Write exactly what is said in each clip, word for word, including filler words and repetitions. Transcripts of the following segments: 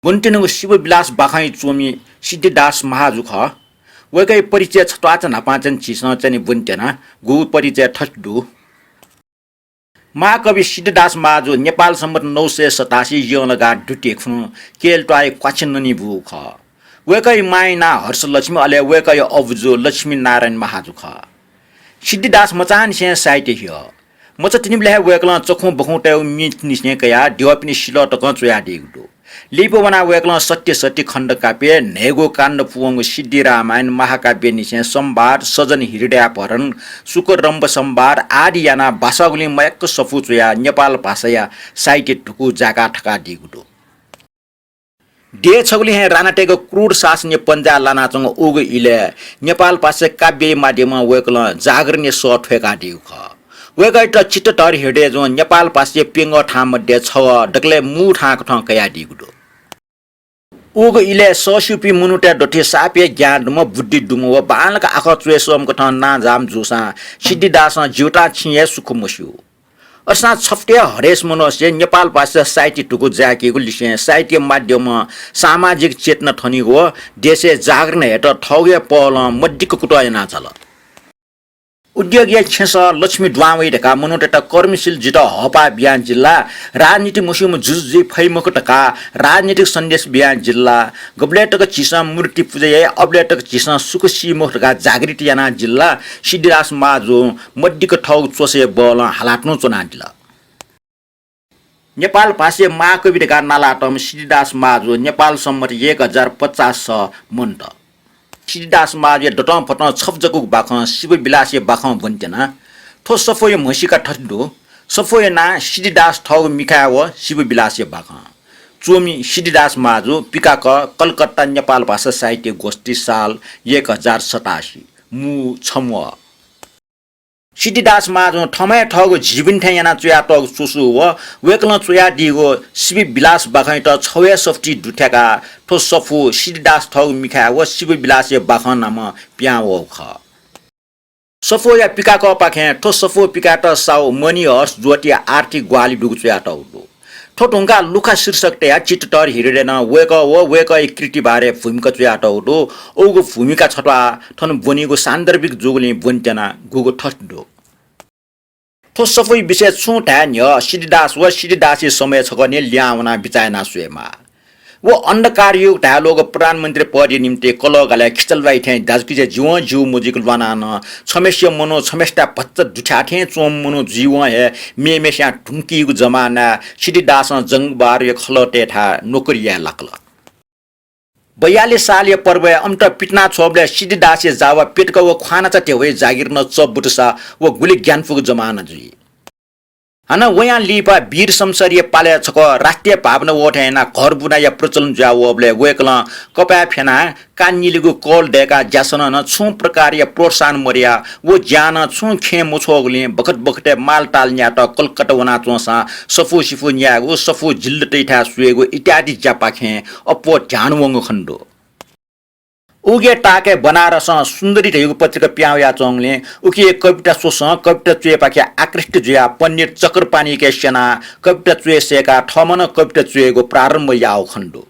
ब्वनेत्यनागु शिवविलास बाखंया च्वमि सिद्धिदास महाजु खः। वय्‌कःया परिचय छत्वाःचा न्हापांच्वं झीसं च्वने ब्वनेत्यना। गुगु परिचय थथे दु। महाकवि सिद्धिदास महाजु नेपाल संवत् नौ सय सतासी यंलगाः द्वितीय खुन्हु केहेलत्वाःया क्वाछि ननीबूगु खः। वय्‌कःया मांया नां हर्षलक्ष्मी, अले वय्‌कःया अबुजु लक्ष्मीनारायण महाजु खः। सिद्धिदास मचांनिसें साहित्य ह्यः। मचा तिनिबलय् हे वय्‌कलं चखुं बखुं तयागु मिनिथनिसें कयाः द्यःपिनि सिलः तकं च्वयादीगु दु। लिपा वनाः वय्‌कलं सत्य सती खण्डकाव्य, न्हय्‌गू काण्ड पूवंगु सिद्धि रामायण महाकाव्यनिसें संवाद, सजन हृदयापहरण, शुकरम्भ संवाद आदि यानाः बासागुलिं मयक्क सफू च्वयाः नेपाल भाषाया साहित्य धुकू जाय्‌का थकादीगु दु। देय् छगुलिं हे राणातय्‌गु क्रूर शासनया पन्जाय् लानाच्वंगु उगु इलय् नेपाल भाषाया काव्यया माध्यमं वय्‌कलं जागरणया सः थ्वय्‌कादीगु खः। वय्‌कःयात चित्तधर हृदयजुं नेपाल भाषाया प्यंगः थां मध्ये छगः दकलय् मू थां कथं कयादीगु दु। उगु इलय् सःस्यूपिं मनूतय् दथुइ साप हे ज्ञान दुम्ह, बुद्धि दुम्ह व बांलाक आखः च्वय् सःम्ह कथं नांजाःम्ह जूसां सिद्धिदासं जीवतां छिं हे सुख मस्यू। अथेसां छपटय् हरेस मनोसय् नेपाल भाषा साहित्य धुकू जाय्‌केगु लिसें साहित्य माध्यमं सामाजिक चेतना थनीगु व देशय् जागरण हयेत थःगु हे पहलं मदिक्क कुतः यानाः झाल। उद्योगया छेँसः लक्ष्मी दुहां वइ धकाः मनूतय्‌त कर्मशील जुइत हःपाः बियाः जिल्ला, राजनीति मस्यूम्ह जुजु जुइ फइ मखु धकाः राजनीतिक सन्देश बियाः जिल्ला, गबलय् तक झीसं मूर्ति पुजा याइ, अबलय् तक झीसं सुख सी मखु धकाः जागृति यानाः जिल्ला, सिद्धिदास महाजुं मदिक्क थःगु च्वसया बहलं हालातुं च्वनादिल। नेपाल भाषाया महाकवि धकाः नालातःम्ह सिद्धिदास महाजु नेपाल संवत् एक हजार पचास सः मन्त। सिद्धिदास महाजुया दतं फतं छपु जकूगु बाखं शिवविलासया बाखं ब्वनेत्यना। थ्व सफूया म्हसीका थथे दु। सफूया नां सिद्धिदास थःगु मिखाय् व शिवविलासया बाखं। च्वमि सिद्धिदास महाजु, पिकाक, कलकत्ता, नेपाल भाषा साहित्य गोष्ठी, साल एक हजार सतासी, मू छम्ह। सिद्धिदास महाजुं थःम्हं हे थःगु जीवन थें यानाः च्वयातःगु च्वसु व वय्‌कलं च्वयादीगु शिवविलास बाखंयात छगू हे सफुतिइ दुथ्याकाः थ्व सफू सिद्धिदास थःगु मिखाय् व शिवविलासया बाखं नामं पिहां वःगु खः। सफूया पिकाकःपाखें थ्व सफू पिकायेत साहु मणिहर्ष ज्योतिया आर्थिक ग्वाहालि दुगु च्वयातःगु दु। थ्व धुंकाः लुखा शीर्षक तयाः चित्तधर हृदयनं वय्‌कः व वय्‌कःया कृति बारे भूमिका च्वयातःगु दु। उगु भूमिका छत्वाः थन ब्वनीगु सान्दर्भिक जूगुलिं ब्वनेत्यना। गुगु थथे दु। थ्व सफूया विषयय् छुं धाये न्ह्यः सिद्धिदास व सिद्धिदासया समय छकः निं लिहां वनाः बिचाः यानाः स्वयेमाः। व अन्धकारयुग धायेल्वःगु प्रधानमन्त्री पदया निंतिं कलः गालय् खिचालाबाई थें दाजुकिजा जिवं ज्यू मजुइक ल्वानाः नं छम्हस्या मनू छम्हस्यात भचा दुथ्याः थें च्वंम्ह मनू जुइवं हे मेम्हस्यां धुंकीगु जमानाय् सिद्धिदासं जंगबहादुरया खलःतय्‌थाय् नोकरी याये लाकल। बयालिस सालया पर्वय् अम्त पितिना छ्वःबलय् सिद्धिदासया जावा प्यतुका व ख्वानाचा ध्यबाया जागिर नं चब्बुतसा व गुलि ग्यानापुगु जमाना जुइ। हानं वयां लिपा वीर शमशेरया पालय् छकः राष्ट्रिय भावना वःथें यानाः घर बुनाया प्रचलन जुया वःबलय् वय्‌कलं कपाय् फ्यनाः कान्निलिगु कल दय्‌काः ज्यासनं नं छुं प्रकारया प्रोत्साहन मदयाः व ज्यां नं छुं खेँ मछ्वःगुलिं बखत बखतय् मालताल न्यायेत कलकत्ता वनाच्वंसां सफू सिफू न्यायेगु, सफू जिल्लतय्‌थाय् स्वयेगु इत्यादि ज्यापाखें अप्वः ध्यान वंगु खने दु। उकिया ताकय् बनारसं सुन्दरी धयागु पत्रिका पिहां वयाच्वंगुलिं उकिया कविता स्वसं कविता च्वयेपाखे आकृष्ट जुयाः पण्डित चक्रपाणिके स्यनाः कविता च्वये सय्‌काः थःम्हं नं कविता च्वयेगु प्रारम्भ याःगु खने दु।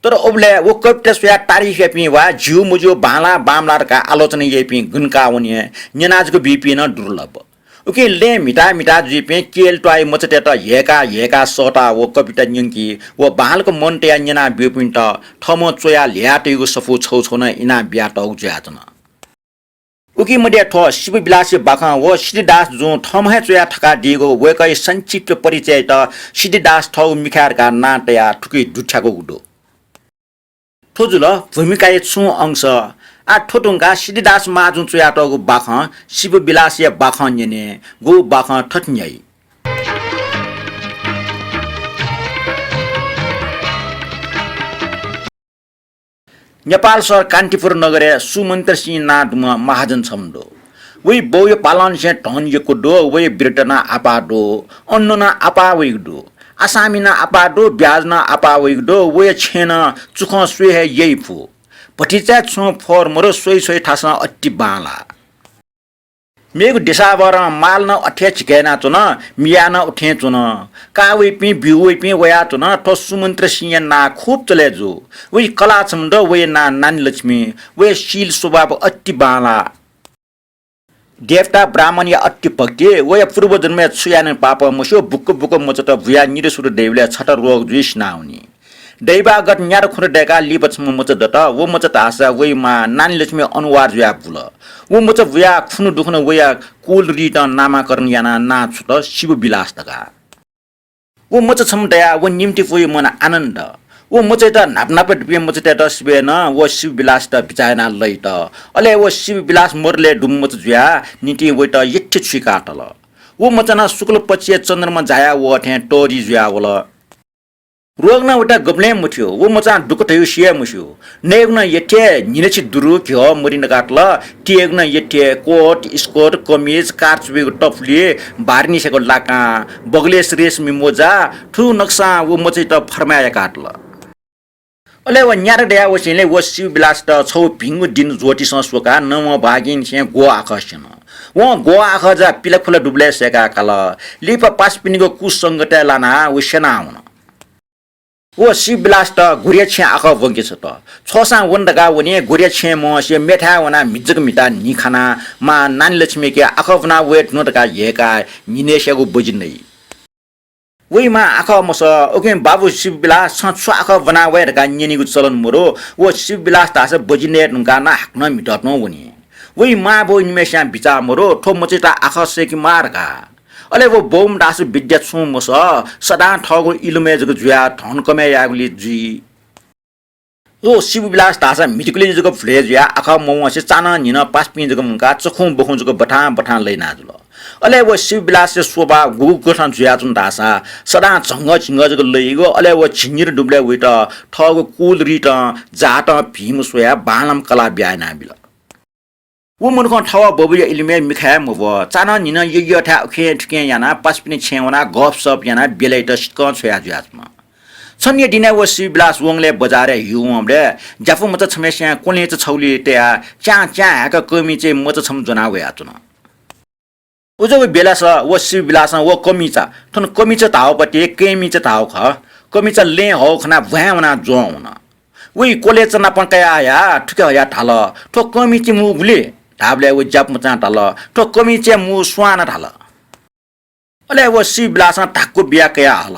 तर उबलय् व कविता स्वयाः तारिफ याइपिं वा ज्यू मज्यू बांलाः बांमलाः धकाः आलोचना याइपिं गुंकाः वने हे न्यना जक बीपिं नं दुर्लभ। उकिं लँय् म्हिता म्हिता जुइपिं केहेलत्वाःया मचातय्‌त ह्यय्‌काः ह्यय्‌काः सःताः व कविता न्यंकी व बांलाक मन तयाः न्यना ब्यूपिन्त थःम्हं च्वयाः ल्ह्ययातःगु सफू छगू छगू नं इनाबियातःगु जुयाच्वन। उकी मध्ये थ्व शिवविलासया बाखं व सिद्धिदास जुं थःम्हं हे च्वयाः थकादीगु वय्‌कःया संक्षिप्त परिचययात सिद्धिदास थःगु मिखाय् धकाः नां तयाः थुकी दुथ्याकूगु दु। थ्व जुल भूमिकाया छुं अंश। आः थ्व धुंकाः सिद्धिदास महाजुं च्वयातःगु बाखं शिवविलासया बाखं न्यने। गुगु बाखं थथे न्ह्याइ। नेपाल शहर कान्तिपुर नगरय् सुमन्त्र सिंह नां दुम्ह महाजन छम्ह दु। वया बौया पालंनिसें धन यक्व दु, वया वीरता नं आपाः दु, अन्न नं आपाः वइगु दु, आसामी नं आपाः दु, ब्याज नं आपाः वइगु दु, वया छेँ नं चुखं स्वये हे याइ फु। भतिचाय् छुं फोहोर मरु, स्वइ स्वइ थासं अति बांलाः। मेगु देशावरं माल नं अथे झिके यानाच्वन, मिया नं उथें च्वन। का वइपिं, ब्यू वइपिं वयाच्वन, थ्व सुमन्त्र सिंहया नां खुब चले जू। वइ कला छम्ह दु, वया नां नानी लक्ष्मी, वया शील स्वभाव अति बांला। देवता ब्राह्मणया अति भक्ति, वया पूर्वजन्मया छु याना पाप मस्यू, बुक्क बुक्क मचात बुयाः निदसुर दइबलय् छता रोग जुइ सिनावनी। दैवागत न्यात खुन्त दय्काः लिपा छम्ह मचा दत। व मचा धाःसा वइ मां नानी लक्ष्मी अनुहार जुयाः बुल। व मचा बुयाः खुन्हु दुखुन्हु वया कुल रीतं नामाकरण यानाः नां छुत शिवविलास धकाः। व मचा छम्ह दयाः व निम्ति वइ मन आनन्द। व मचायात न्हापा न्हापा दुपिं मचातय्त सिबय् नं व शिवविलासयात बिचाः यानाः लइत। अले व शिवविलास मदलय् दुम्ह मचा जुयाः निंतिं वइत यथे छुइकातल। व मचा नं शुक्ल पक्षया चन्द्रमा जायाः वः थें तःधि जुयावल। रोग नं वइत गबलें मथ्यू, व मचां दुःख धयागु सिया मस्यू। नयेगु नं यथे न्हिनछि दुरु घ्यः मरि नकातल, तियेगु नं यथे कोट, स्कर्ट, कमिज, कार चुबीगु टफुली, बारनिसेको लाकां, बगलेस रेशमी मोजा, थुगु नक्सां व मचायात फर्माया याकातल। अले व न्यात दयावसेंलि व शिवविलासयात छगू भिंगु दिनज्योतिषं स्वकाः नवंभागिंनिसें ग्वः आखः स्यन। वं ग्वः आखः जा पिलाखुला दुबलय् सय्काः काल। लिपा पासापिनिगु कुसंगतय् लानाः व स्यनाः वन। व शिवविलासयात गोरिया छेँय् आखः ब्वंके छ्वत। छ्वःसां वन धकाः वने, गोरिया छेँय् मवंसे मेथाय् वनाः म्हित जक म्हिताः न्हि खानाः मां नानी लक्ष्मीके आखः ब्वना वये धुन धकाः ह्यय्काः न्हिनय्सियागु बजि नइ। वइ मां आखः मसः। उकिं बाबु शिवविलास, छं छु आखः ब्वना वये धकाः न्यनेगु चलन मदु। व शिवविलास धाःसा बजि नये धुंकाः नं हाकनं म्हितः तुं वनी। वइ मां बौ निम्हय्सियां बिचाः मदु, थ्व मचायात आखः सय्के माः धकाः। अले व बौम्ह धाःसा विद्या छुं मसः, सदां थःगु इलमय् जक जुयाः धन कमय् यायेगुलि जुइ। व शिवविलास धाःसा म्हितकुलि जक भुलय् जुयाः आखः मवंसे चान्हं न्हिनं पासापिं जक मुंकाः चखुं बखुं जक बथां बथां लहिना जुल। अले व शिवविलासया स्वभाव गुगु कथं जुयाच्वन धाःसा सदां झंगः झिंगः जक लइगु, अले व झिंनिदँ दुबलय् वइत थःगु कुल रीतं जातं भिंम्ह स्वयाः बांलाम्ह कलाः बिया यानाबिल। व मनुखं थः बबुया इलमय् मिखाय् मब्वः। चान्हं न्हिनं यःयःथाय् उखें थुखें यानाः पासापिनि छेँय् वनाः गपसप यानाः बेलायेत सिकं छ्वया जुयाच्वन। छन्हुया दिनय् व शिवविलास वंगलय् बजारय् ह्यू वंबलय् ज्यापु मचा छम्हय्सियां क्वलेंचा छगुलि तयाः च्यां च्यां हाय्काः कमिचय् मचा छम्ह ज्वनाः वयाच्वन। उजं व बेलास व शिवविलासं व कमिचा, थन कमिचा धाःगु पति कय्मिचा धाःगु खः, कमिचा लँय् हःगु खनाः भ्वाँय् वनाः ज्वं वन। वइ क्वलेंचा नाप कयाः हयाः थुखे हयाः धाल, "थ्व कमिचय् मू गुलि?" धाःबलय् व ज्यापु मचां धाल, "थ्व कमिचय् मू स्वां नं" धाल। अले व शिवविलासं धाक्व बियाः कयाः हल।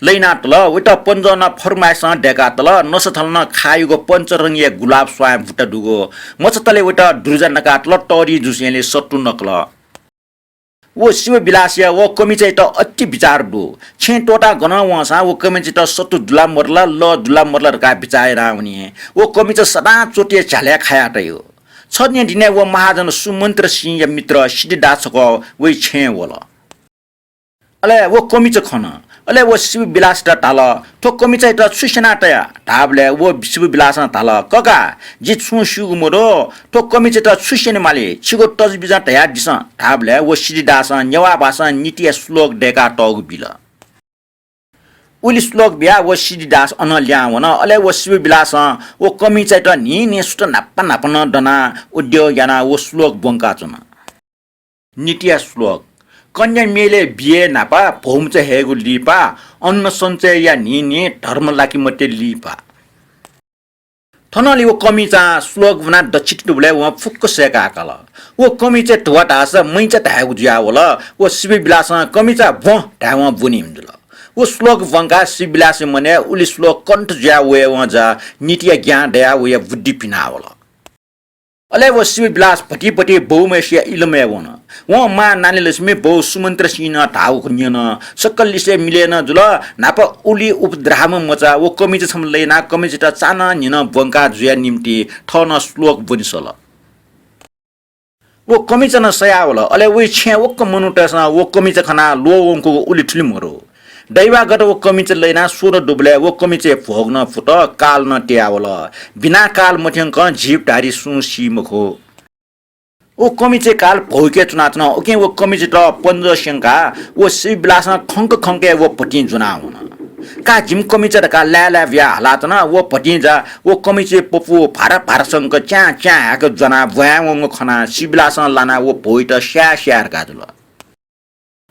लहिनातल। वइत पञ्जलं फर्माइसं दय्कातल। नसा थल नं खाःयुगु पञ्चरंगया गुलाब स्वांया बुट्टा दुगु। मचातले वइत दुर्जा नकातल, तःधि जूसेंलि सत्तु नकल। व शिवविलासया व कमिचायात अति बिचाः दु। छेँय् त्वःताः गनं वंसां व कमिचायात सत्तु दु ला मदु ला, लः दु ला मदु ला धकाः बिचाः यानावनी। व कमिचा सदां च्वतिया झ्यालय् खाया तयेगु। छन्हुया दिनय् व महाजन सुमन्त्र सिंहया मित्र सिद्धिदास छकः वइ छेँय् वल। अले व कमिचा खन। अले व शिवविलासयात धाल, "थ्व कमिचायात छु स्यना तया?" धाःबलय् व शिवविलासं धाल, "कका, जि छुं स्यूगु मदु, थ्व कमिचायात छु स्यने माली? छिगु तजबिजं धयादिसँ" धाःबलय् व सिद्धिदासं नेवाः भासं नीतिया श्लोक दय्कातःगु बिल। उलि श्लोक बियाः व सिद्धिदास अनं लिहां वन। अले व शिवविलासं व कमिचायात न्हिं न्हिं सुथ न्हापा न्हापा नं दनाः उद्योग यानाः व श्लोक ब्वंकाच्वन। नीतिया श्लोक। कन्या मेलय् बिये न्हापा, भौमचा हयेगु लिपा, अन्न सञ्चय या न्हिं न्हिं, धर्म लाके मते लिपा। थनंलि व कमिचां श्लोक ब्वनाः दच्छि दुबलय् वं फुक्क सय्काः काल। व कमिचय् धुवा धाःसा मैचा धायेगु जुयावल। व शिवविलासं कमिचा ब्वँ धायेवं ब्वनी मजुल। व श्लोक ब्वंकाः शिवविलासया मनय् उलि श्लोक कण्ठ जुयाः वयेवं जा नीतिया ज्ञान दयाः वया बुद्धि पिनावल। अले व शिवविलास भतिभति बौम्हय्सिया इलमय् वन। वं मां नानीलक्ष्मी, बौ सुमन्त्र सिंहं धाःगु खँ न्यन। सकल लिसे मिले नं जुल। न्हापा उलि उपद्राह्मः मचा व कमिचा छम्ह लहिनाः कमिचायात चान्हं न्हिनं ब्वंकाः जुया निम्तिं थः नं श्लोक ब्वने सल। व कमिचा नं सयावल। अले वइ छेँय् वक्क मनूतय्सं व कमिचा खनाः ल्वःवंकूगु उलि थुलि मदु। दैवागत व कमिचा लहिनाः स्वदँ दुबलय् व कमिचय् भोग नं फुत, काल नं तयावल। बिना काल मथ्यंकं जीवधारी सुं सी मखु। व कमिचय् काल भौके च्वनाच्वन। उकिं व कमिचायात पञ्जः स्यंकाः व शिवविलासं खंक खंक हे व भतिं ज्वनाः वन। का जिमि कमिचा धकाः लाय् लाय् बियाः हालाच्वन। व भतिंजा व कमिचय् पपू भारा भारा संक च्यां च्यां हाय्क ज्वनाः ब्वाँय् वंगु खनाः सिबिलासं लानाः व भौयात स्याये स्याये धकाः जुल।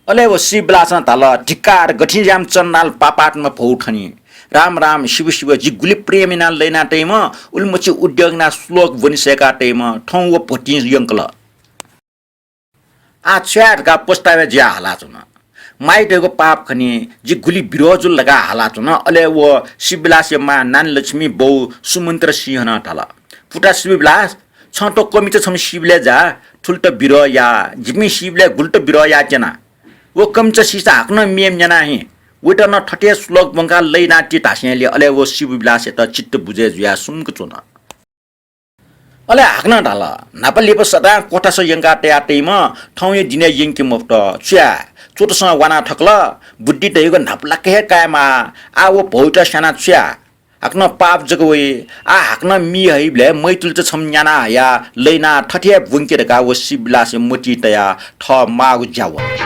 अले व सिबिलासं धाल, "धिक्कार, गथिं ज्याम चण्डाल पापात्मा भौ थनि। राम राम, सिबु सिबु, जि गुलि प्रेम यानाः लय् याना तइम्ह, उलिमछि उद्योग यानाः सुलोक ब्वने सय्का तइम्ह, थौं व भतिं यंकल। आः छु याये धकाः पछताय् जुयाः हालाच्वन। माइ धयागु पाप खनि, जि गुलि बिरोह जुल" धकाः हालाच्वन। अले व सिबिलासया मां नानीलक्ष्मी बौ सुमन्त्र सिंहं धाल, "पुता सिबिलास, छं थ्व कमिचा छम्ह सिबलय् जा, थुलित बिरोह या, जिपिं सिबलय् गुलित बिरोह याये त्यना। व कमिचा सीसा हाकनं मेम्ह न्याना हि, वइत नं थथे सुलोक ब्वंकाः लय् याना ति" धासेंलि अले व सिबिलासयात चित्त बुझे जुयाः सुम्क च्वन। अले हाकनं धाल, "न्हापा लिपा सदां क्वथासः यंकाः तया तइम्ह, थौंया दिनय् यंके मफुत। छु याये, च्वतसं वाना थकल, बुद्धि धयागु न्हापालाक हे कायेमाः। आः व भौयात स्यानाः छु याये? हाकनं पाप जक वइ। आः हाकनं मि हइबलय् मैथिलीचा छम्ह न्याना हयाः लय् यानाः थथे हे ब्वंके" धकाः व सिबिलासया मतिइ तयाः थः माःगु ज्या वन।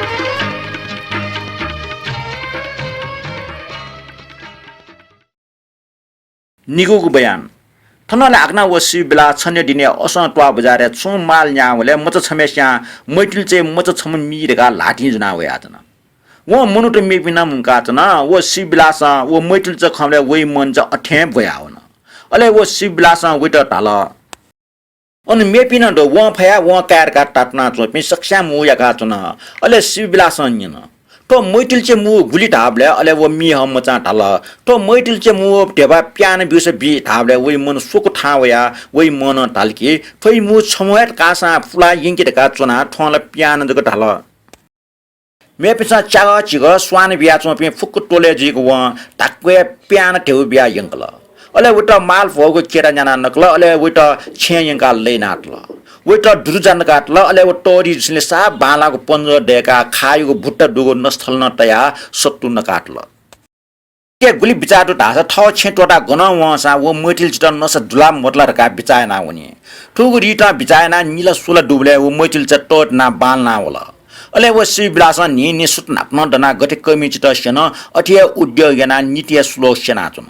निगूगु बयान। थन अले हाकनं व सिबिलास छन्हु दिनय् असं त्वाः बजारय् छुं माल न्याः वलय् मचा छम्हय्सियां मैथिलीचाया मचा छम्ह मी धकाः ल्हातिं ज्वना वयाच्वन। वं मनूत मेपिं नं मुंकाच्वन। व सिबिलासं व मैथिलीचा खंबलय् वइ मन चा अथें ब्वयावन। अले व सिबिलासं वइत धाल, अन मेपिं नं दु, वं फयाः वं काये धकाः तातुना च्वंपिं सकस्यां मू याकाच्वन। अले सिबिलासं न्यन, "थ्व मैथिलीचा मू गुलि?" धाःबलय् अले व मिहं मचां धाल, "थ्व मैथिलीचा मू ध्यबा प्यान ब्यूसा बी" धाःबलय् वइ मन स्वकू थाहां वयाः वइ मनं धाल कि, "थ्वइ मू छम्ह हे धकाःसां पुलाः यंके धकाः च्वना, थ्वं ला प्यान जक धाल।" मेपिन्सं च्यागः चिगः स्वान बियाच्वंपिं फुक्क त्वलय् जुइक वं धाक्व हे प्यान ध्यबा बियाः यंकल। अले वइत माल भ्वःगु केरा न्यानाः नकल। अले वइत छेँय् यंकाः लय् यानातल। वइत दुरु जान्धकातल। अले व तःधि जुसेंलि साप बांलाःगु पन्जर दय्काः खाःयागु बुट्टा दुगु नस्वाथल नं तयाः सत्तु नकातल। के गुलि बिचाः दु धाःसा थः छेँ त्वःताः गनं वंसां व मैथिलीचात नसा दु ला मदु ला धकाः बिचाः यानाः वनी। थुगु रीतं बिचाः यानाः निला स्वला दुबलय् व मैथिलीचा तःधिनाः बांलानाः वल। अले व सिबिलासं न्हिं न्हिं सुथ न्हापां दनाः गथे कमिचात स्यन, अथे हे उद्योग यानाः नित हे सुलोक स्यनाच्वन।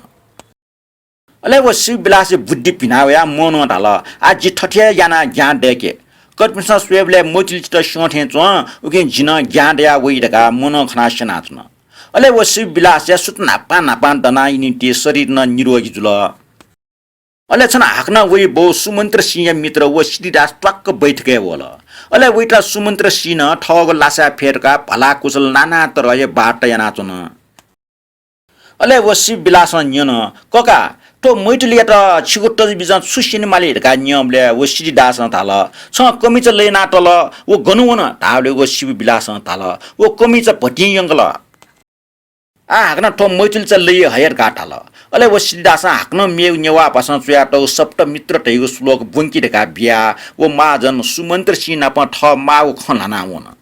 अले व सिबिलासया बुद्धि भिना वयाः मनं धाल, "आः जि थथे हे यानाः ज्ञान दय्के। कर्पिन्सं स्वयेबलय् मैथिलीचात स्यं थें च्वं, उकिं जि नं ज्ञान दयाः वइ" धकाः मनं खनाः स्यनाच्वन। अले व सिबिलासया सुथ न्हापां न्हापां दनाः निंतिं शरीर नं निरोगी जुल। अले छन्हु हाकनं वइ बौ सुमन्त्र सिंहया मित्र व सिद्धिदास त्वाक्क बैठकय् वल। अले वइत सुमन्त्र सिंहं थःगु लासाय् फ्यतुकाः भलाकुशल नाना तरहया वार्ता यानाच्वन। अले व सिबिलासं न्यन, "कका, थ्व मैथिलीयात छिगु तजबिजं छु स्यनेमाली?" धकाः न्यंबलय् व सिद्धिदासं धाल, "छं कमिचा लय् यानातल, व गन वन?" धाःबलय् व सिबिलासं धाल, "व कमिचा भतिं यंकल। आः हाकनं थ्व मैथिलीचा लय् हये" धकाः धाल। अले व सिद्धिदासं हाकनं मेगु नेवाः भाषां च्वयातःगु सप्तमित्र धइगु सुलोक ब्वंकि धकाः बियाः व महाजन सुमन्त्र सिंह नाप थः माःगु खँ ल्हानाः वन।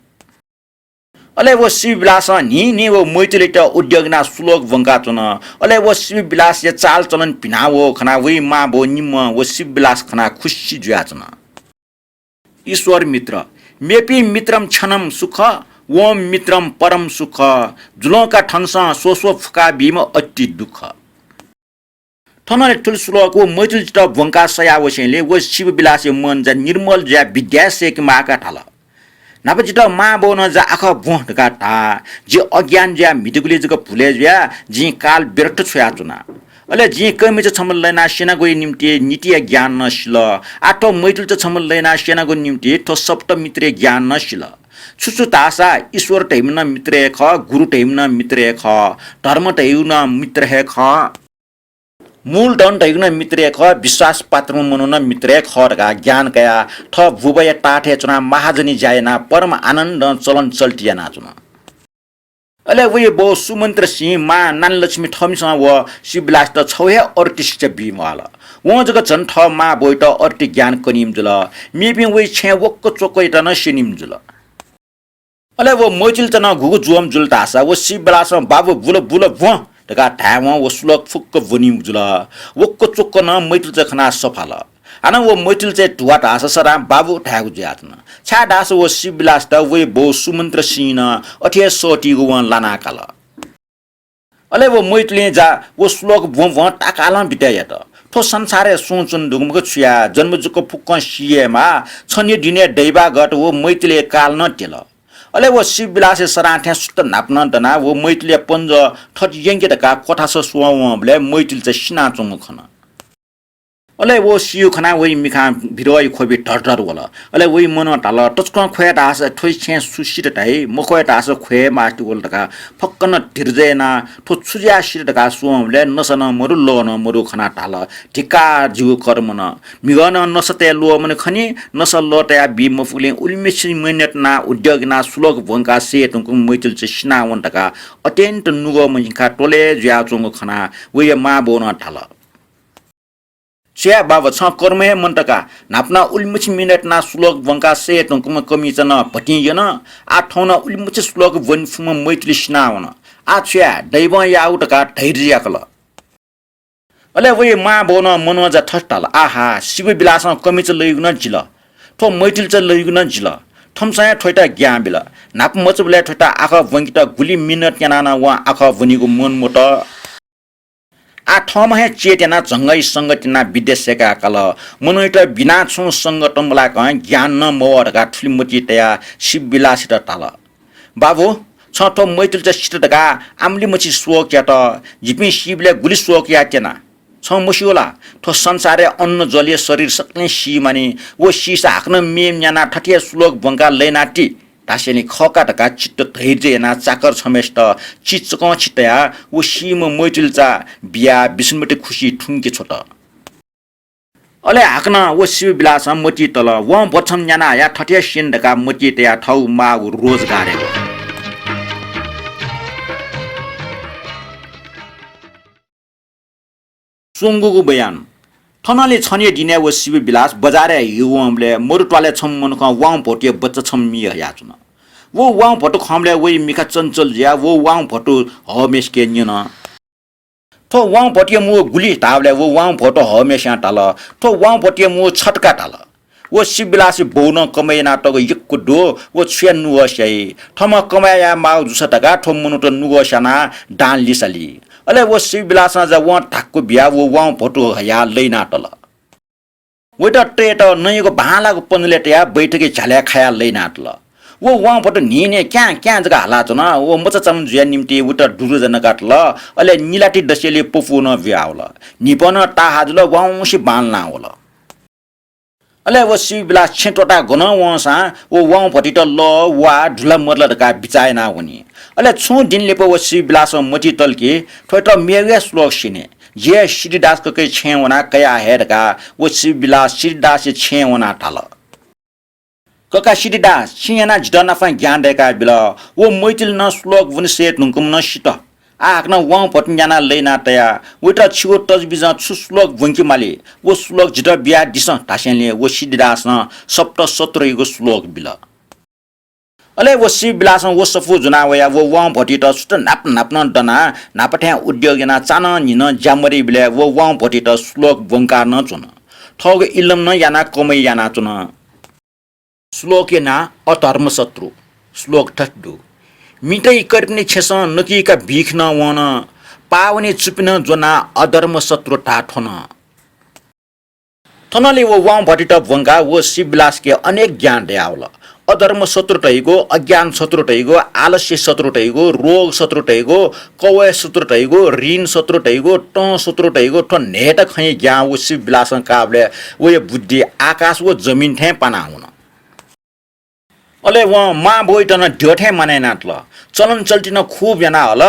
अले व सिबिलासं न्हिं न्हिं व मैथिलीत उद्योग यानाः सुलोक ब्वंकाच्वन। अले व सिबिलासया चालचलन भिना वःगु खनाः वइ मांबौ निम्हं व सिबिलास खनाः खुसि जुयाच्वन। ईश्वर मित्र, मेपिं मित्रं क्षणं सुख, वं मित्रं परं सुख, जुलं का थनसं स्वस्व फुकाः बीम्ह अति दुःख। थन अले थुलि सुलोक व मैथिलीचात ब्वंकाः सयाः वसेंलि व सिबिलासया मन जा निर्मल जुयाः विद्याय् सय्के माःकाः धाल, "न्हापा जितः मांबौनं जा आखः ब्वँ धकाः धा। जि अज्ञान जुयाः म्हितुगुलिं जक भुलय् जुयाः जिं काल व्यर्थ छ्वयाच्वना। अले जिं कमिचा छम्ह लय् यानाः स्यनागुया निंतिं नितिया ज्ञान नं सिल। आः थ्व मैथिलीचा छम्ह लय् यानाः स्यनागु निंतिं थ्व सप्तमित्रया ज्ञान नं सिल। छु छु धाःसा ईश्वर धइम्ह नं मित्र हे खः, गुरु धइम्ह नं मित्र हे खः, धर्म धइगु नं मित्र हे खः, मूलधन धइगु नं मित्र हे खः, विश्वास पात्र मनू नं मित्र हे खः" धकाः ज्ञान कयाः थः बुबाया ताःथय् च्वनाः महाजनी ज्या यानाः परम आनन्दं चलन चल्ति यानाच्वन। अले वइ बौ सुमन्त्र सिंह, मां नानीलक्ष्मी थःमिसं व सिबिलासयात छगू हे अरति शिक्षा बीम्वाल। वं जक झन थः मांबौयात अरति ज्ञान कनीम्ह जुल। मेपिं वइ छेँय् वक्क च्वक्कयात नं स्यनीम्ह जुल। अले व मैथिलीचा नं गुगु ज्वःम्ह जुल धाःसा व सिबिलासं "बाबु, बुल बुल ब्वँ" धकाः धायेवं व सुलोक फुक्क ब्वनीम्ह जुल। वक्क च्वक्क नं मैथिलीचा खनाः सफाल। हानं व मैथिलीचाया धुवा धाःसा सदां "बाबु" धायेगु जुयाच्वन। छाय्धाःसा व सिबिलासयात वइ बौ सुमन्त्र सिंहं अथे हे सःतीगु वं लानाः काल। अले व मैथिलें जा व श्लोक ब्वं ब्वं ताकालं बितय् यात। थ्व संसारय् सुं च्वने दुगु मखु छु याये, जन्म जक फुक्कं सी हे माः, छन्हु दिनय् दैवागत व मैथिलेया काल नं तेल। अले व शिवविलासया सरां थें सुथ न्हापा नं दनाः व मैथिलेया पन्जं थथे यंके धकाः क्वथासः स्वः वंबलय् मैथिल चाहिँ सिनाच्वंगु खन। अले व सीगु खनाः वइ मिखां बिरहया ख्वबि धरधर वल। अले वइ मनं धाल, तसकं ख्वये धाःसा थ्व छेँय् सु सित धाइ, मख्वये धाःसा ख्वये मास्ति वल धकाः फक्कं नं धीरज यानाः थ्व छु जुयाः सित धकाः स्वंबलय् नसा नं मदु, लः नं मदु खनाः धाल, धिक्कार जिगु कर्मं। म्हिगः नं नसा तये ल्वःमने खनी, नसा लः तयाः बी मफुगुलिं उलिमछि मिनेत यानाः उद्योग यानाः श्लोक ब्वंकाः सये धुंकूम्ह मैथिल चाहिँ सिनावन धकाः अत्यन्त नुगः मजिंकाः त्वलय् जुयाच्वंगु खनाः वया मांबौनं धाल। छु याये बाबा, छं कर्म हे मन्त का। न्हापा नं उलिमछि मिनेत यानाः श्लोक ब्वंकाः सये धुंकूम्ह कमिचा नं भतिं यन। आः थौं नं उलिमछि श्लोक ब्वने फुम्ह मैथिल सिनावन। आः छु याये, दैवं याःगु धकाः धैर्य याकल। अले वइ मांबौनं मनोजा थथे धाल, आहा, शिवविलासं कमिचा लइगु नं जिल, थ्व मैथिल चाहिँ लइगु नं जिल। थम्हसं हे थ्वइत ज्ञान बिल। न्हापा मचाबलय् थ्वइत आखः ब्वंकेत गुलि मिनेत यानाः नं वं आखः ब्वनीगु मन मदुत। आः थःम्हं हे चेत यानाः झंगःया संगत यानाः विद्या सय्‌काः काल। मनूयात बिना छुं संगतं मलाकं ज्ञान नं मवः धकाः थुलि मतिइ तयाः शिवविलासयात धाल, बाबु, छं थ्व मैथिल चाहिँ सित धकाः आम्लिमछि शोक यात। जिपिं सीबलय् गुलि शोक यायेत्यना। छं मस्यू ला, थ्व संसारय् अन्न जलया शरीर सकलें सी मानि। व सीसा हाकनं मेम्ह न्यानाः थथे हे श्लोक ब्वंकाः लय्‌नाति धासेंलि खः का धकाः चित्त धैर्य यानाः चाकर छम्हय्‌सित चिचकं छितयाः व सीम्ह मैथिल चाहिँ बियाः विष्णुपति खुसि थुंके छ्वत। अले हाकनं व शिवविलासं मतिइ तल, वं भ्वतु छम्ह न्याना हयाः थथे हे स्यने धकाः मतिइ तयाः थःगु माःगु रोजगारय् वल। स्वंगूगु बयान। थनंलि छन्हुया दिनय् व शिवविलास बजारय् हि वंबलय् मरु त्वालय् छम्ह मनुखं वां भ्वतुया बच्चा छम्ह मि हयाच्वन। व वां भ्वतु खंबलय् वइ मिखा चञ्चल जुयाः व वां भ्वतु हःम्हय्‌सिके न्यन। थ्व वां भ्वतुया मू गुलि धाःबलय् व वां भ्वतु हःम्हय्‌सिनं धाल, थ्व वां भ्वतुया मू छत का धाल। व शिवविलासया बौनं कमय् यानातःगु यक्व दु, व छु याये नुगः स्याइ। थःम्हं कमय् याये माःगु जूसा धकाः थ्व मनूत नुगः स्यानाः दां लिसा ली। अले व शिवविलासं जा वं धाक्व बियाः व वां भ्वतु हयाः लय्‌नातल। वइत तयेत नँयागु बांलाःगु पन्जलय् तयाः बैठकी झ्यालय् खायाः लय्‌नातल। व वां भ्वतु न्हिं न्हिं क्यां क्यां जक हालाच्वन। व मचाचाम्ह जुया निंतिं वइत दुरु जनकातल। अले निलाति दसेंलि पपू नं बियावल। न्हिपं नं ताहाः जुल, वाउँसे बांलां वल। अले व शिवविलास छेँ त्वःताः गनं वंसां व वां भ्वतुइत लः, वा, धुला मदुला धकाः बिचाः यानाः वनी। अले छुं दिं लिपा व शिवविलासं मतिइ तल कि थ्वइत मेगु हे श्लोक स्यने। जि हे सिद्धिदास ककाया छेँय् वनाः कयाः हये धकाः व शिवविलास सिद्धिदासया छेँय् वनाः धाल। कका सिद्धिदास, छिं यानाः जितः नापं ज्ञान दय्‌का बिल। व मैथिल नं श्लोक ब्वने सये धुंकूम्ह नं सित। आः हाकनं वां भ्वतु न्यानाः लय्‌नातया। वइत छिगु तजबिजं छु श्लोक ब्वंके माली, व श्लोक जितः बियादिसँ धासेंलि व सिद्धिदासं सप्त सत्रयागु श्लोक बिल। अले व शिवविलासं व सफू ज्वनाः वयाः व वां भ्वतुइत सुथ न्हाप न्हाप नं दनाः न्हापा थें उद्योग यानाः चान्हं न्हिनं ज्या मदइबलय् व वां भ्वतुइत श्लोक ब्वंकाः नं च्वन। थःगु इलम नं यानाः कमय् यानाच्वन। श्लोकया नां अधर्म शत्रु। श्लोक थथे दु, मितय् कर्पिनि छेँसं नकिका बिख नं वन, पावनि चुपिनं ज्वनाः अधर्म शत्रु धाः थ्वन। थनंलि व वां भ्वतुइत ब्वंकाः व शिवविलासके अनेक ज्ञान दयावल। अधर्म शत्रु धइगु, अज्ञान शत्रु धइगु, आलस्य शत्रु धइगु, रोग शत्रु धइगु, कवय् शत्रु धइगु, ऋण शत्रु धइगु, तं शत्रु धइगु, थ्व न्हय्‌ता खँया ज्ञान व शिवविलासं काःबलय् वया बुद्धि आकाश व जमिन थें पानावन। अले वं मां बौयात नं द्यः थें मानय् यानातल। चलन चल्ति नं खूब यानाहल।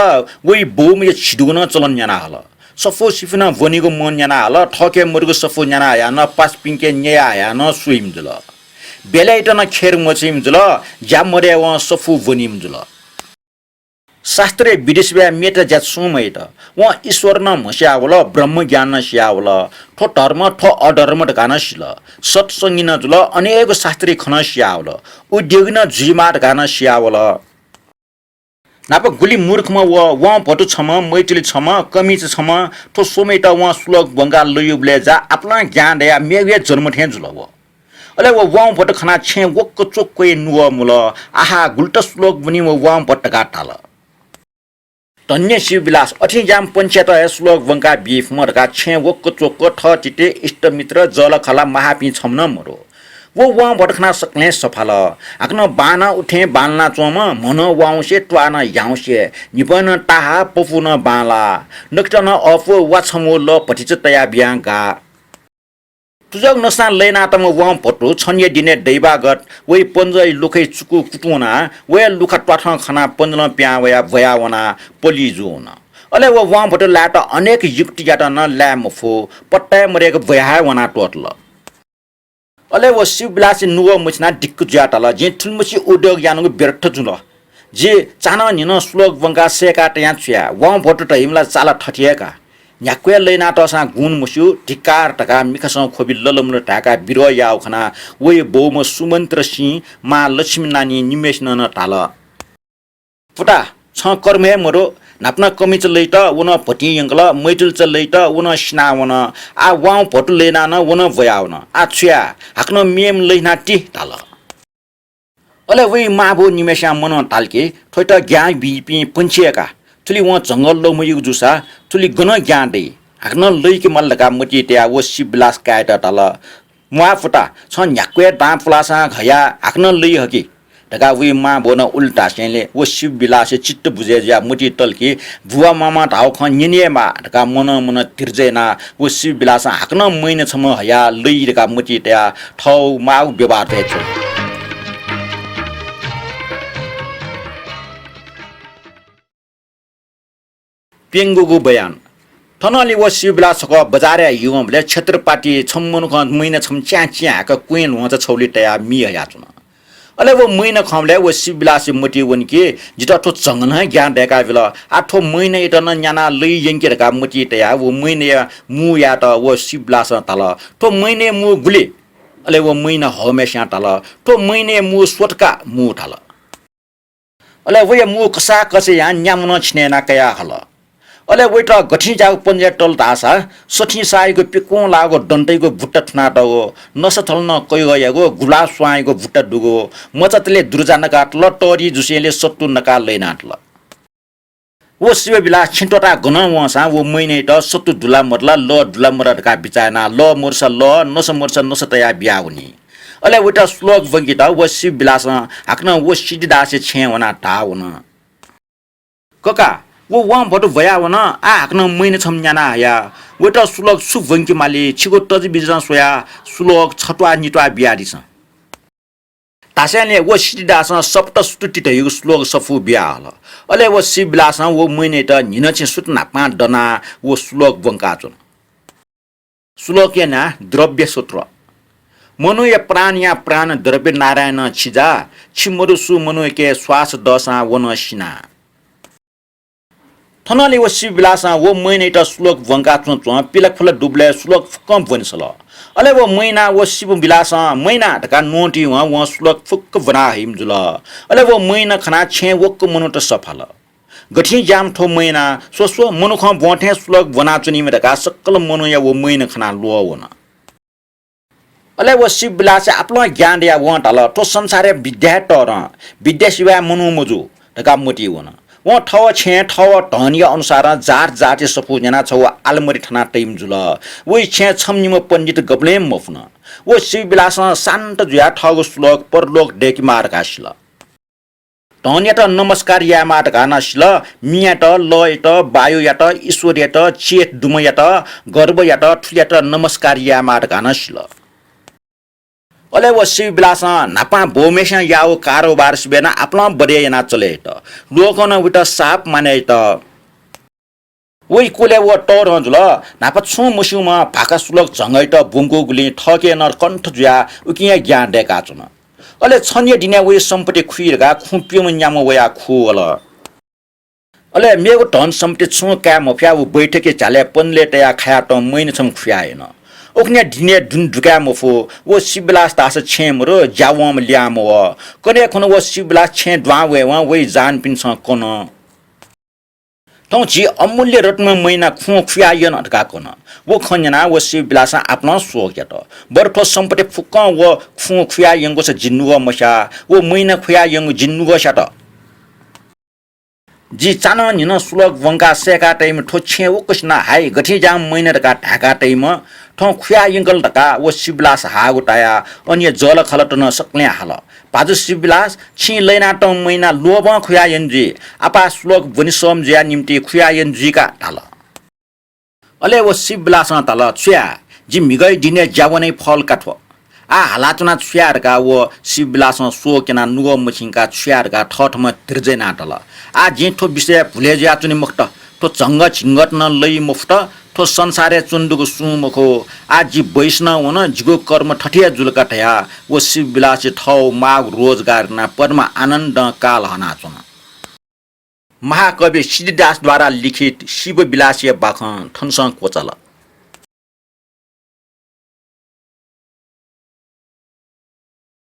वइ बौम्हया झिदुगु नं चलन यानाहल। सफू सिफुं नं ब्वनीगु मन यानाहल। थःके मदुगु सफू न्याना हयाः नं पासापिंके न्यया हयाः नं स्वइम्ह जुल। बेलायेत नं खेर मछुइम्ह जुल। ज्या मदय्‌वं सफू ब्वनीम्ह जुल। शास्त्रय् विदेश वयाः मेत ज्या छुं मयात। वं ईश्वर नं म्हस्यावल, ब्रह्मज्ञान नं स्यावल। थ्व धर्म, थ्व अधर्म धकाः नं सिल। सत्संगी नं जुल, अनेक शास्त्रीय खँ नं स्यावल। उद्योगी नं जुइमाः धकाः नं स्यावल। न्हापा गुलि मूर्खम्ह व वां भ्वतु छम्ह, मैथिल छम्ह, कमिच छम्ह, थ्व स्वम्हयात वं श्लोक ब्वंकाः लयूबलय् जा आपालं ज्ञान दयाः मेगु हे जन्म थें जुल व। अले व वां भ्वतु खनाः छेँय् वक्क च्वक्क हे नुगः मुल। आहा, गुलि त श्लोक ब्वनी व वां भ्वतु धकाः धाल। धन्य शिवविलास, अथें ज्याःम्ह पन्छ्यात हे सुलक ब्वंका बी फुम्ह धकाः छेँय् वक्क च्वक्क थःथिति, इष्टमित्र, जःलाखःला महापिं छम्ह नं मदु। व वाउँभःत खनाः सकलें सफाल। हाकनं बांनं उथें बांलानाच्वंम्ह, म्हनं वाउँसे, त्वाःनं याउँसे, न्हिपनं ताहाः, पपुनं बांलाः। नकतिनि अःपु वा छम्ह लः भतिचा तयाबियां गाः। तुजक नसां लय्‌नातःम्ह वाउँभतु छन्हु दिनय् दैवागत वइ पञ्जया लुखाय् चुकु कुतुं वनाः वया लुखा त्वाथं खनाः पञ्जलं पिहां वयाः ब्वयाः वनाः पलि जू वन। अले व वाउँभतु लायेत अनेक युक्ति यात नं लाये मफु, पत्ता हे मदय्‌क ब्वयाः हे वनाः त्वःतल। अले व शिवविलासया नुगः मछिनाः दिक्क जुयाः धाल, "जिं थुलिमछि उद्योग यानागु व्यर्थ जुल। जि चान्हं न्हिनं सुलक ब्वंकाः सय्‌का तयां छु याये? वाउँभतु धइम्ह ला चाला थथे हे का। न्ह्याक्व हे लय्‌नातःसां गुण मस्यू, धिक्कार" धकाः मिखासं ख्वबि ललमल धाय्‌काः बिद्रोह याःगु खनाः वया बौम्ह सुमन्त्र सिंह, मां लक्ष्मी नानी निम्हय्‌सिनं नं धाल, "पुता, छं कर्म हे मदु, न्हापां कमिचा लइत, व नं भतिं यंकल, मैतिलिचा लइत, व नं सिनावन, आः वाउँभतु लय्‌नाः नं व नं ब्वयावन। आः छु याये? हाकनं मेम्ह लय्‌नाः ति" धाल। अले वइ मांबौ निम्हय्‌सिनं मनं धाल कि, "थ्वयात ज्ञां बीपिं पन्छ्या हे का। थुलि वं झंगः लःमय्‌कूगु जूसा थुलि गनं ज्ञां दइ? हाकनं लय्‌के माल" धकाः मतिइ तयाः व शिवविलास काय्‌यात धाल, "म्वाः पुता, छं न्ह्याक्व हे दां पुलाःसां हयाः हाकनं लय् हकि" धकाः वइ मांबौनं उलि धासेंलि व शिवविलासया चित्त बुझय् जुयाः मतिइ तल कि बुवा मांम्हं धाःगु खँ न्यने हे माः धकाः मनं मनं धिर्जा यानाः व शिवविलासं हाकनं महिना छम्ह हयाः लय् धकाः मतिइ तयाः थःगु माःगु व्यवहार तयाच्वन। प्यंगूगु बयान। थनंलि व शिवविलास छकः बजारय् ह्यूवंबलय् क्षेत्रपाटी छम्ह मनुखं महिना छम्ह च्यां चिहाय्‌काः क्वँय् ल्वहंचा छगुली तयाः मि हयाच्वन। अले व महिना खंबलय् व शिवविलासया मतिइ वन कि, "जितः थ्व झंगनं ज्ञां दय्‌काबिल, आः थ्व महिनायात नं न्यानाः लय् यंके" धकाः मतिइ तयाः व महिनाया मू यायेत व शिवविलासं धाल, "थ्व महिनाया मू गुलि?" अले व महिना हःम्हय्‌सिनं धाल, "थ्व महिनाया मू स्वतका मू" धाल। अले वया मू कसाः कसाः यानाः न्याम्हं नं छ्यनय् यानाः कयाः हल। अले वयात गथें ज्याःगु पञ्जय् तल धाःसा सथिंसायागु पिकुं लाःगु दन्तायागु बुट्टा थुनातःगु, नसाथलं कय्‌गःयागु गुलाब स्वांयागु बुट्टा दुगु, मचातले दुर्जा नकातल, तःधि जुसेंलि सत्तु नकाः लय्‌नातल। व शिवविलास छेँ त्वःताः गनं वंसां व महिनायात सत्तु दु ला मदु ला, लः दु ला मदु धकाः बिचाः यानाः लः मदुसा लः, नसा मदुसा नसा तयाः बियावनी। अले वयात सुलक ब्वंकेत व शिवविलासं हाकनं व सिद्धिदासया छेँय् वनाः धाः वन, "कका, व वाउँभतु ब्वयावन, आः हाकनं महिना छम्ह न्यानाः हया। वयात सुलक छु ब्वंके माली, छिगु तजबिजं स्वयाः सुलक छत्वाः नित्वाः बियादिसँ।" धासेंलि व सिद्धिदासं सप्तस्तुति धइगु सुलक सफू बियाहल। अले व शिवविलासं व महिनायात न्हिनछि सुथ न्हापां दनाः व सुलक ब्वंकाच्वन। सुलकया नां द्रव्य सूत्र। मनूया प्राणया प्राण द्रव्य नारायणं छिजा, छि मदु सु मनूयाके श्वास दःसां व नं सिना। थनंलि व शिवविलासं व महिनायात सुलक ब्वंका च्वंच्वं पिलाखुला दुबलय् सुलक फुक्कं ब्वनेसल। अले व महिना व शिवविलासं महिना धकाः न्वंतिवं वं सुलक फुक्क ब्वना हइम्ह जुल। अले व महिना खनाः छेँय् वक्क मनूत सफाल। गथिं ज्याःम्ह थ्व महिना, स्व स्व, मनुखं ब्वं थें सुलक ब्वनाच्वनीम्ह धकाः सकल मनूया व महिना खनाः ल्वः वन। अले व शिवविलासया आपालं ज्ञान दयाः वं धाल, थ्व संसारय् विद्या हे तःधं, विद्या सिवाय् मनू मजू धकाः मतिइ वन। वं थःगु छेँय् थःगु धनया अनुसारं जात जातया सफू न्यानाः छगू आलमारी थना तइम्ह जुल। वइ छेँय् छम्ह निम्ह पण्डित गबलें मफुन। व शिवविलासं शान्त जुयाः थःगु सुलक परलोक दय्‌केमाः धकाः सिल। धनयात नमस्कार यायेमाः धकाः नं सिल, मियात, लःयात, वायुयात, ईश्वरयात, चेत दुम्हयात, गर्भयात, थुलियात नमस्कार यायेमाः धकाः नं सिल। अले व शिवविलासं न्हापां बौम्हय्‌सिनं याःगु कारोबार सिबें नं आपालं बढे यानाः चले यात। लोकं नं वयात साप मानय् यात। वइ कुलय् व तःधं जुल। न्हापा छुं मस्यूम्ह भाखा सुलक झंगःयात ब्वंकूगुलिं थःके नं कण्ठ जुयाः उकिं हे ज्ञान दय्‌काच्वन। अले छन्हु दिनय् वइ सम्पत्ति खुइ धकाः खुँ प्यम्ह न्याम्ह वयाः खुवल। अले मेगु धन सम्पत्ति छुं काये मफयाः व बैठकया झ्यालय् पनलय् तयाः खायातःगु महिना छम्ह खुयाः यन। उखुन्हु दिनय् दुने दुकाये मफु। व शिवविलास धाःसा छेँय् मदु, ज्या वंम्ह ल्याहां मवः। कन्हय् खुन्हु व शिवविलास छेँय् दुहां वयेवं वइ जानपिन्सं कन। थौं झी अमूल्य रत्नम्ह महिना खुं खुयाः यन धकाः कन। व खँ न्यनाः व शिवविलासं आपालं शोक यात। बरु थ्व सम्पत्ति फुक्कं व खुं खुयाः यंकूसा जि नुगः मस्याः, व महिना खुयाः यंगु जि नुगः स्यात। जि चान्हं न्हिनं सुलक ब्वंकाः सय्‌का तइम्ह थ्व छेँ वक्वसिनं हाइ, गथे ज्याःम्ह मैना धकाः धाय्‌का तइम्ह, थौं खुया यंकल धकाः व शिवविलास हाःगु तायाः अन हे जःलाखःलात नं सकलें हाल। भाजु शिवविलास, छिं लय्‌नातःम्ह मैना लोभं खुया यने जुइ, आपाः सुलक ब्वने सःम्ह जुया निंतिं खुया यने जुइ का धाल। अले व शिवविलासं धाल, छु याये, जि म्हिगः दिनय् ज्या वने फल का थ्व। आः हालाच्वना छु याये धकाः व शिवविलासं स्वः क्यनाः नुगः मछिंकाः छु याये धकाः थःथम्हं धीरज यानाः धाल। आः जिं थ्व विषयय् भुले जुयाच्वने मखुत, थ्व झंगः झिंगःत नं लइ मफुत, थ्व संसारय् च्वने दुगु सुं मखु। आः जि बैसनं वन, जिगु कर्म थथे हे जुल का धयाः व शिवविलासया थःगु माःगु रोजगार यानाः परम आनन्दं काल हनाच्वन। महाकवि सिद्धिदास द्वारा लिखित शिवविलासया बाखं थनसं क्वचाल।